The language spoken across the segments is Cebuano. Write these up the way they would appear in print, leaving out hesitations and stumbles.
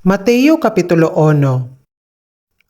Mateo Kapitulo 1.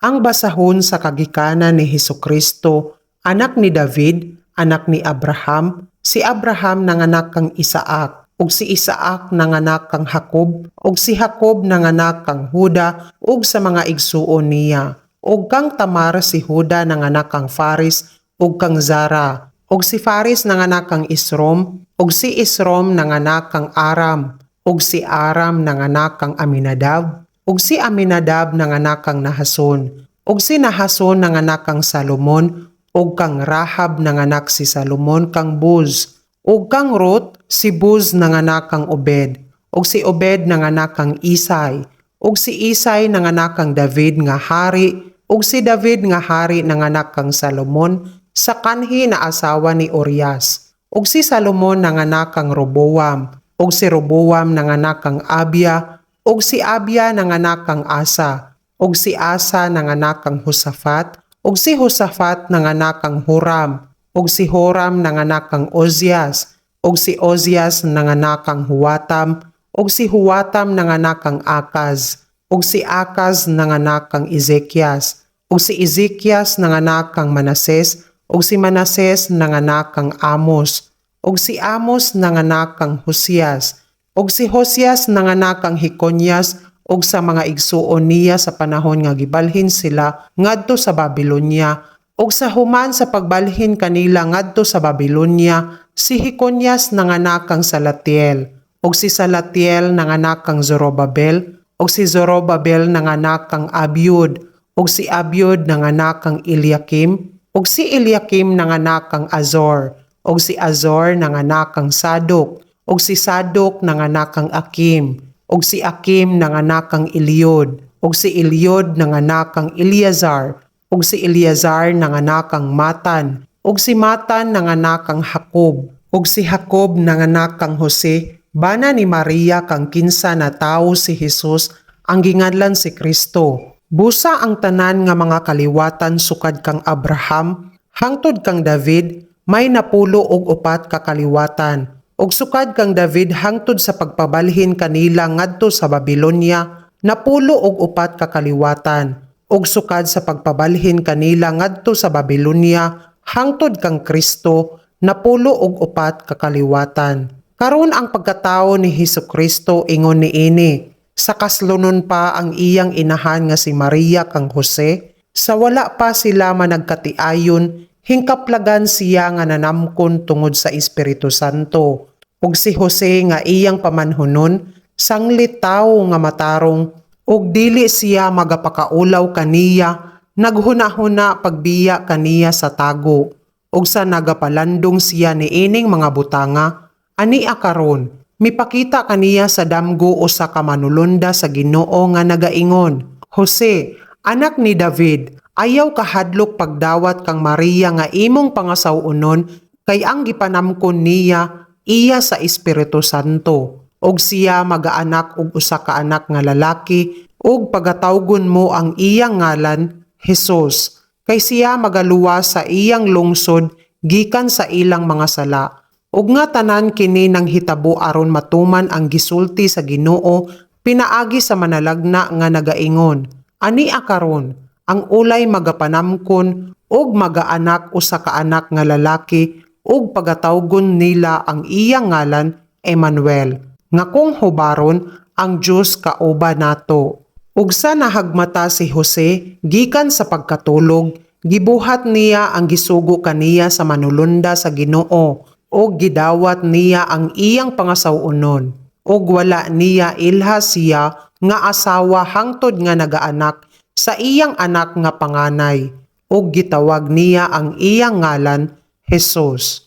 Ang basahon sa kagikanan ni Hesukristo, anak ni David, anak ni Abraham. Si Abraham nanganak kang Isaac, ug si Isaac nanganak kang Jacob, ug si Jacob nanganak kang Juda ug sa mga igsuon niya. Ug kang Tamar si Juda nanganak kang Fares ug kang Zara, ug si Fares nanganak kang Esrom, ug si Esrom nanganak kang Aram, ug si Aram nanganak kang Aminadab, ug si Aminadab nanganak kang Nahason, ug si Nahason nanganak kang Salomon, ug kang Rahab nanganak si Salomon kang Booz, ug kang Ruth si Booz nanganak kang Obed, ug si Obed nanganak kang Isai, ug si Isai nanganak kang David nga hari, ug si David nga hari nanganak kang Salomon sa kanhi na asawa ni Urias. Ug si Salomon nanganak kang Roboam, ug si Roboam nanganak kang Abia, ug si Abia nanganak kang Asa, ug si Asa nanganak kang Josafat, ug si Josafat nanganak kang Horam, ug si Horam nanganak kang Ozias, ug si Ozias nanganak kang Huatam, ug si Huatam nanganak kang Akaz, ug si Akaz nanganak kang Ezekias, ug si Ezekias nanganak kang Manases, ug si Manases nanganak kang Amos, ug si Amos nanganak kang Josias, ug si Josias nanganak kang Jeconias ug sa mga igsuon niya sa panahon nga gibalhin sila ngadto sa Babylonia. Ug sa human sa pagbalhin kanila ngadto sa Babylonia, si Jeconias nanganak kang Salatiel, ug si Salatiel nanganak kang Zorobabel, ug si Zorobabel nanganak kang Abiud, ug si Abiud nanganak kang Eliakim, ug si Eliakim nanganak kang Azor, ug si Azor nanganak kang Sadok, ug si Sadok nanganak kang Akim, ug si Akim nanganak kang Eliud, ug si Eliud nanganak kang Eleazar, ug si Eleazar nanganak kang Matan, ug si Matan nanganak kang Jacob, ug si Jacob nanganak kang Jose, bana ni Maria kang kinsa na tawo si Jesus ang gingadlan si Kristo. Busa ang tanan nga mga kaliwatan sukad kang Abraham hangtod kang David may 94 ka kaliwatan. Ug sukad kang David hangtod sa pagpabalhin kanila ngadto sa Babylonia, 94 ka kaliwatan. Ug sukad sa pagpabalhin kanila ngadto sa Babylonia hangtod kang Kristo, 94 ka kaliwatan. Karon ang pagkatao ni Hesukristo ingon niini: Sa kaslonon pa ang iyang inahan nga si Maria kang Jose, sa wala pa sila managkatiayon, hingkaplagan siya nga nanamkon tungod sa Espiritu Santo. Ug si Jose nga iyang pamanhunon, sanglit tawo nga matarong, ug dili siya magapakaulaw kaniya, naghuna-huna pagbiya kaniya sa tago. Ug sa nagapalandong siya niining mga butanga, ania karon, mipakita kaniya sa damgo usa ka manulonda sa Ginoo nga nagaingon, "Jose, anak ni David, ayaw kahadlok pagdawat kang Maria nga imong pangasaw-onon kay ang gipanamkon niya iya sa Espiritu Santo. Og siya magaanak og usa ka anak nga lalaki ug pagatawgon mo ang iyang ngalan Jesus kay siya magaluwas sa iyang lungsod gikan sa ilang mga sala." Ug nga tanan kini nang hitabo aron matuman ang gisulti sa Ginoo pinaagi sa manalagna nga nagaingon, "Ania karon, ang ulay magapanamkon ug magaanak usa ka anak nga lalaki ug pagatawgon nila ang iyang ngalan Emmanuel," nga kung hubaron, "Ang Dios kauban nato." Ug sa nahagmata si Jose gikan sa pagkatulog, gibuhat niya ang gisugo kaniya sa manulonda sa Ginoo ug gidawat niya ang iyang pangasaw-onon. Ug wala niya ilha siya nga asawa hangtod nga nagaanak sa iyang anak nga panganay ug gitawag niya ang iyang ngalan Jesus.